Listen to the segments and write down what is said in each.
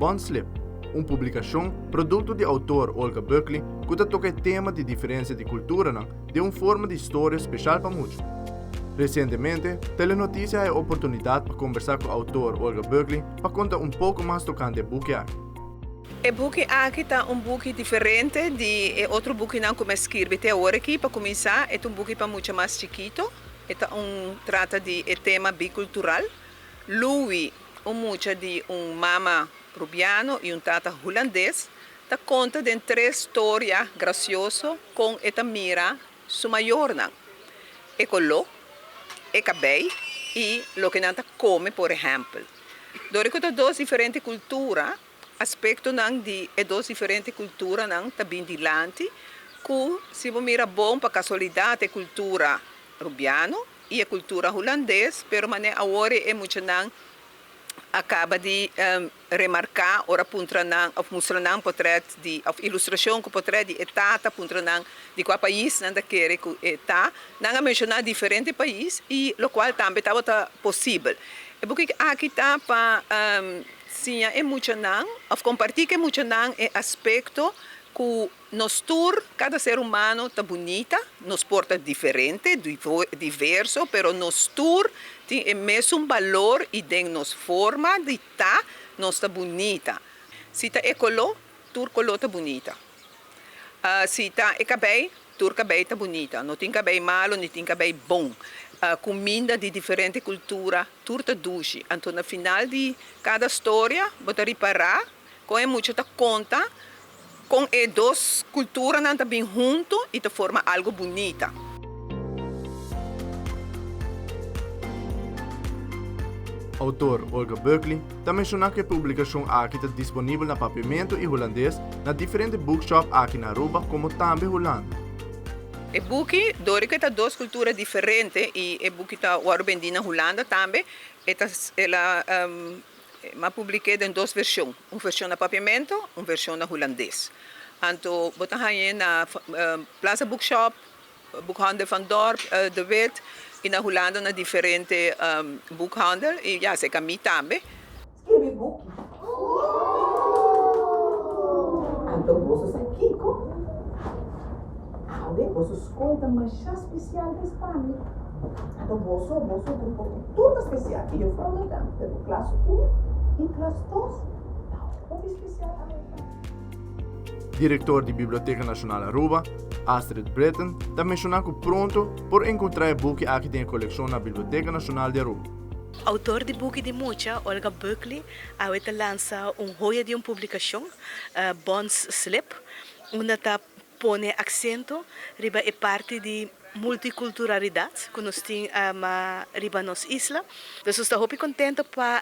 Bon Slip, un publikashon produkto di outor Olga Buckley ku ta toka e tema di diferensia di kulturanan den un forma di storia speshal pa mucha. Resientemente, Telenotisia a e oportunidat pa kombersá ku outor Olga Buckley pa konta un poko mas tokante e buki aki. E buki aki ta un buki diferente di e otro bukinan ku mi a skirbi te awor aki. Pa kuminsá, e ta un buki pa mucha mas chikito. E ta un trata di e tema bikultural. Louis, un mucha di un mama rubiano i un tata hulandes, ta konta den tres storia grasioso kon e ta mira su mayornan, e koló, e kabei i loke nan ta kome, por ehèmpel. Dor ku ta dos diferente kultura, aspektonan di e dos diferente kulturanan ta bin dilanti ku si bo mira bon pa kasualidat e kultura rubiano i e kultura hulandes, pero manera awor e muchanan a kaba di remarká ora puntra nan òf mustra nan potrèt di òf ilustrashon ku potrèt di e tata, puntra nan di kua pais nan ta kere ku e ta. Nan a menshoná diferente pais i lokual tambe tabata posibel. E buki aki ta pa siña e muchanan òf kompartí ku e muchanan e aspekto ku Nos tur, kada ser humano ta bunita, nos por ta diferente, diverso, pero nos tur tin e mesun balor i den nos forma di ta nos ta bunita. Si ta e koló, tur koló ta bunita. Si ta e kabei, tur kabei ta bunita. No tin kabei malo ni tin kabei bon. Kuminda di diferente kultura, tur ta dushi. Anto na final di kada storia bo ta ripará Kon e mucha ta konta kon e dos kulturanan ta bin huntu i ta forma algu bunita. Outor Olga Buckley ta menshoná ku e publikashon aki ta disponibel na papiamentu i hulandes na diferente bookshop aki na Aruba komo tambe Hulanda. E buki, dor ku e ta dos kultura diferente i e buki ta wòrdu bendí na Hulanda tambe, e ta el a M'a publik'é den dos vershon, un vershon na papiamento, un vershon na hulandes. Anto bo ta hañ'é na Plaza Boekshop, Boekhandel van Dorp, De Wit, i na Hulanda na diferente boekhandel i ya serka mi tambe. Skirbi buki. Anto boso sa kiko? Awe boso skol ta masha spesial bes pa mi. Anto boso, boso grupo tur ta spesial i jufrounan tambe, pero klas un i klas dos ta hopi spesial awe pa mi. Direktor di Biblioteka Nashonal Aruba, Astrid Britten, ta menshoná ku pronto por enkontrá e buki aki den e kolekshon na Biblioteka Nashonal di Aruba. Outor di buki di mucha, Olga Buckley, awe ta lansa un hoya di un publikashon, Bonds Slip, unda ta Pone aksento riba e parti di multikulturalidat ku nos tin riba nos isla. Dus nos ta hopi kontento pa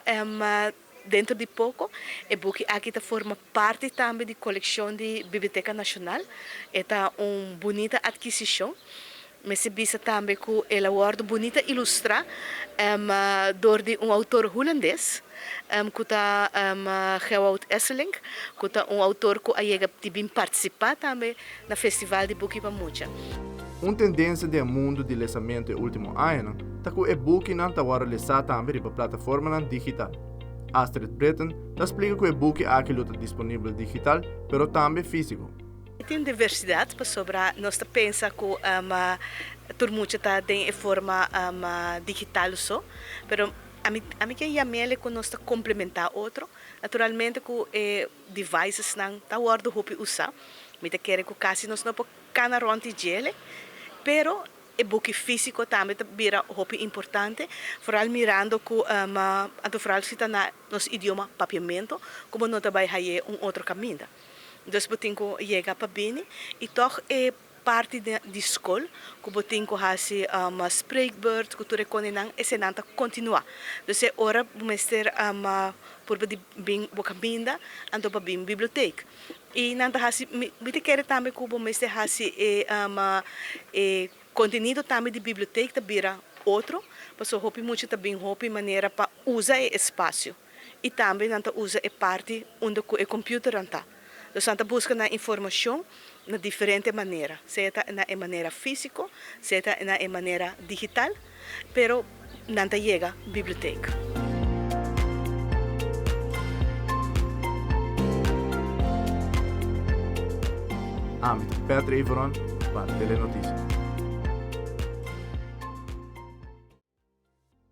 dentro di poko e buki aki ta forma parti tambe di kolekshon di Biblioteka Nashonal. E ta un bunita atkisishon. Mester bisa tambe ku el a wòrdu bunita ilustrá dor di un outor hulandes ku ta Gewout Esselink, ku ta un outor ku a yega di bin partisipá tambe na Festival di Buki pa Mucha. Un tendensia den e mundu di lesamentu e último añanan ta ku e bukinan ta wòrdu lesá tambe riba plataformanan digital. Astrid Britten ta splika ku e buki aki lo ta disponibel digital pero tambe físiko. Tin diversidad pasobra nos ta pensa cu tur mucha ta den e forma digital so, pero ami ami ke yamele cu nos ta complementa otro. Naturalmente cu e devicesnan ta wordo hopi usa, mi ta kere cu casi nos no por cana rond di djele, pero e buki fisico tambe ta bira hopi importante, vooral mirando cu anto vooral si ta na nos idioma Papiamento, como no ta bay haye un otro caminda. Dus bo tin ku yega pa bini i tòg e parti di skol ku bo tin ku hasi spreekbeurt ku tur e konenan esenan ta kontinuá. Dus e ora bo mester purba di bin bo kaminda anto pa bin bibliotek. I nan ta hasi mi ta kere tambe ku bo mester hasi e e kontenido tambe di bibliotek ta bira otro pasobra hopi mucha ta bin hopi manera pa usa e espasio. i tambe nan ta usa e parti unda ku e kompiuternan ta. Dus nan ta buska nan informashon na diferente manera, sea ta na e manera físiko, sea ta na e manera digital, pero nan ta yega bibliotek. Ami ta Patrick Everon pa Telenoticia.